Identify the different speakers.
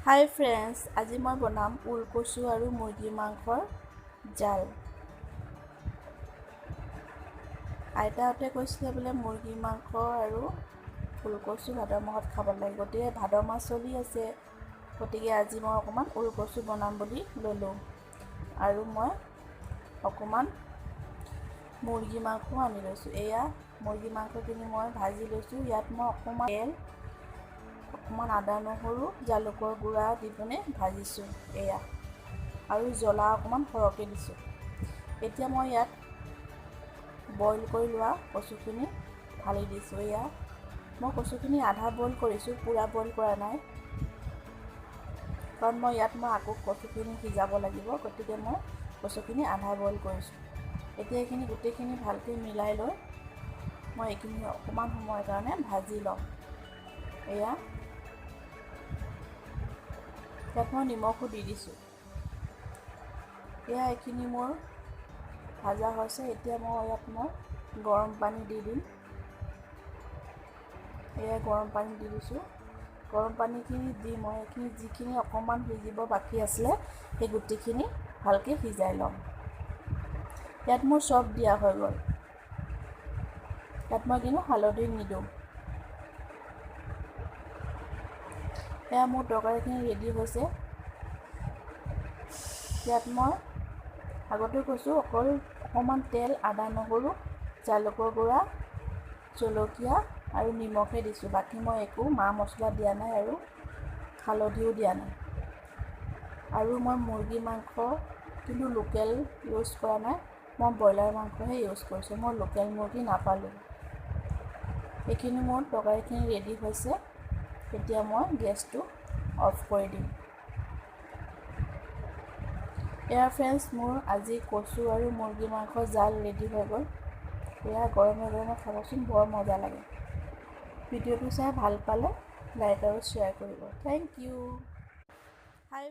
Speaker 1: হাই friends, আজি মই বনাম ওলকচু আৰু মুৰ্গী মাংসৰ জাল। আইতাহঁতে কৈছিলে বোলে মুৰ্গী মাংস আৰু ওলকচু ভাদ মাহত খাব লাগে, গতিকে ভাদ মাহ চলি আছে, গতিকে আজি মই অকণমান ওলকচু বনাম বুলি ল'লোঁ। আৰু মই অকণমান মুৰ্গী মাংসও আনি লৈছোঁ। এয়া মুৰ্গী মাংসখিনি মই ভাজি লৈছোঁ। ইয়াত মই অকণমান তেল, অকণমান আদা নহৰু, জালুকৰ গুড়া দি পিনে ভাজিছোঁ। এয়া আৰু জ্বলা অকণমান সৰহকৈ দিছোঁ। এতিয়া মই ইয়াত বইল কৰি লোৱা কচুখিনি ঢালি দিছোঁ। এয়া মই কচুখিনি আধা বইল কৰিছোঁ, পূৰা বইল কৰা নাই, কাৰণ মই ইয়াত আকৌ কচুখিনি সিজাব লাগিব, গতিকে মই কচুখিনি আধা বইল কৰিছোঁ। এতিয়া এইখিনি গোটেইখিনি ভালকৈ মিলাই লৈ মই এইখিনি অকণমান সময়ৰ কাৰণে ভাজি ল'ম। এয়া ইয়াত মই নিমখো দি দিছোঁ। এয়া এইখিনি মোৰ ভাজা হৈছে। এতিয়া মই ইয়াত গৰম পানী দি দিম। এয়া গৰম পানী দি দিছোঁ। গৰম পানীখিনি দি মই এইখিনি যিখিনি অকণমান সিজিব বাকী আছিলে সেই গোটেইখিনি ভালকৈ সিজাই ল'ম। ইয়াত মোৰ চব দিয়া হৈ গ'ল। ইয়াত মই কিন্তু হালধি নিদিওঁ। এয়া মোৰ তৰকাৰীখিনি ৰেডি হৈছে। ইয়াত মই আগতেও কৈছোঁ, অকল অকণমান তেল, আদা নহৰু, জালুকৰ গুড়া, জলকীয়া আৰু নিমখহে দিছোঁ। বাকী মই একো মা মছলা দিয়া নাই আৰু হালধিও দিয়া নাই। আৰু মই মুৰ্গী মাংস কিন্তু লোকেল ইউজ কৰা নাই, মই ব্ৰইলাৰ মাংসহে ইউজ কৰিছোঁ। মই লোকেল মুৰ্গী নাপালোঁ। এইখিনি মোৰ তৰকাৰীখিনি ৰেডি হৈছে। এতিয়া মই গেছটো অফ কৰি দিম। এয়া ফ্ৰেণ্ডছ, মোৰ আজি কচু আৰু মুৰ্গী মাংস জাল ৰেডি হৈ গ'ল। এয়া গৰমে গৰমে খাবচোন, বৰ মজা লাগে। ভিডিঅ'টো চাই ভাল পালে লাইক আৰু শ্বেয়াৰ কৰিব। Thank you. Hi.